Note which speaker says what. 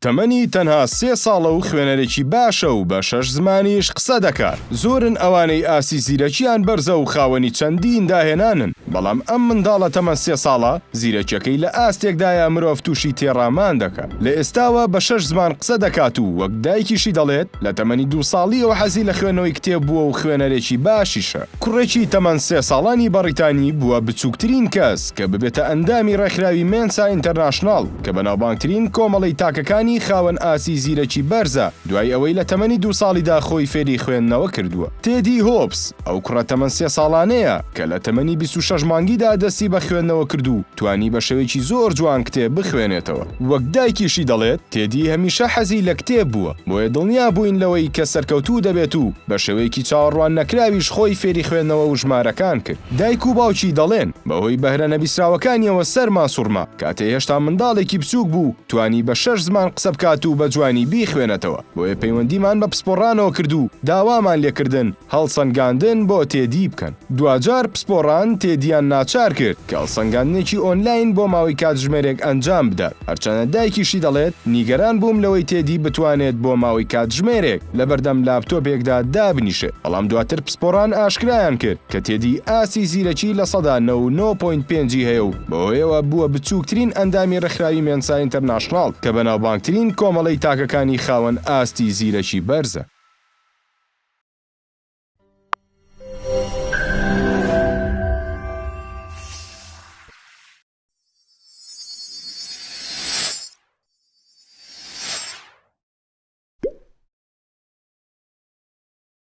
Speaker 1: تەمەنی تەنها سێ ساڵە و خوێنەرێکی باشە و بە شەش زمانیش قسە دەکات. زۆرن ئەوانەی ئاستی زیرەکییان بەرزە و خاوەنی چەندین داهێنانن، بەڵام ئەم منداڵە تەمەن سێ ساڵە زیرەکیەکەی لە ئاستێکدایە مرۆڤ تووشی تێڕامان دەکات. لە ئێستاوە بە شەش زمان قسە دەکات و وەک دایکیشی دەڵێت لە تەمەنی دوو ساڵییەوە حەزی لە خوێندنەوەی کتێب بووە و خوێنەرێکی باشیشە. کوڕێکی تەمەن سێ ساڵانی بەڕیتانی بووە بچووکترین کەس کە ببێتە ئەندامی ڕێکخراوی مێنسا ئینتەرناشناڵ کە بەناوبانگترین کۆمەڵەی تاکەکانی خاوەن ئاستی زیرەکی بەرزە دوای ئەوەی لە تەمەنی دوو ساڵیدا خۆی فێری خوێندنەوە کردووە. تێدی هۆبس، ئەو کوڕە تەمەن سێ ساڵانەیە کە لە تەمەنی 26 مانگیدا دەستی بە خوێندنەوە کرد و توانی بە شێوەیەکی زۆر جوان کتێب بخوێنێتەوە. وەک دایکیشی دەڵێت، تێدی هەمیشە حەزی لە کتێب بووە، بۆیە دڵنیا بووین لەوەی کە سەرکەوتوو دەبێت و بە شێوەیەکی چاوەڕوان نەکراویش خۆی فێری خوێندنەوە و ژمارەکان کرد. دایک و باوکی دەڵێن، بەهۆی بەهرە نەبیستراوەکانیەوە سەرمان سوڕما، کاتێ هێشتا منداڵێکی بچووک بوو، توانی بە شەش زمان قسە بکات و بە جوانی بیخوێنێتەوە، بۆیە پەیوەندیمان بە پسپۆڕانەوە کرد و داوامان لێکردن هەڵسەنگاندن بۆ تێدی بکەن. دواجار پسپۆڕان تێدیان ناچار کرد کە هەڵسەنگاندنێکی ئۆنلاین بۆ ماوەی کاتژمێرێک ئەنجام بدات، هەرچەندە دایکیشی دەڵێت، نیگەران بووم لەوەی تێدی بتوانێت بۆ ماوەی کاتژمێرێک لەبەردەم لاپتۆپێکدا دابنیشێت، بەڵام دواتر پسپۆڕان ئاشکرایان کرد کە تێدی ئاستی زیرەکی 99.5% ی هەیە و بەوهۆیەوە بووە بچووکترین ئەندامی ڕێکخراوی مێنسا ئینتەرناشناڵ کە بەناوبانگترین کۆمەڵەی تاکەکانی خاوەن ئاستی زیرەکی بەرزە.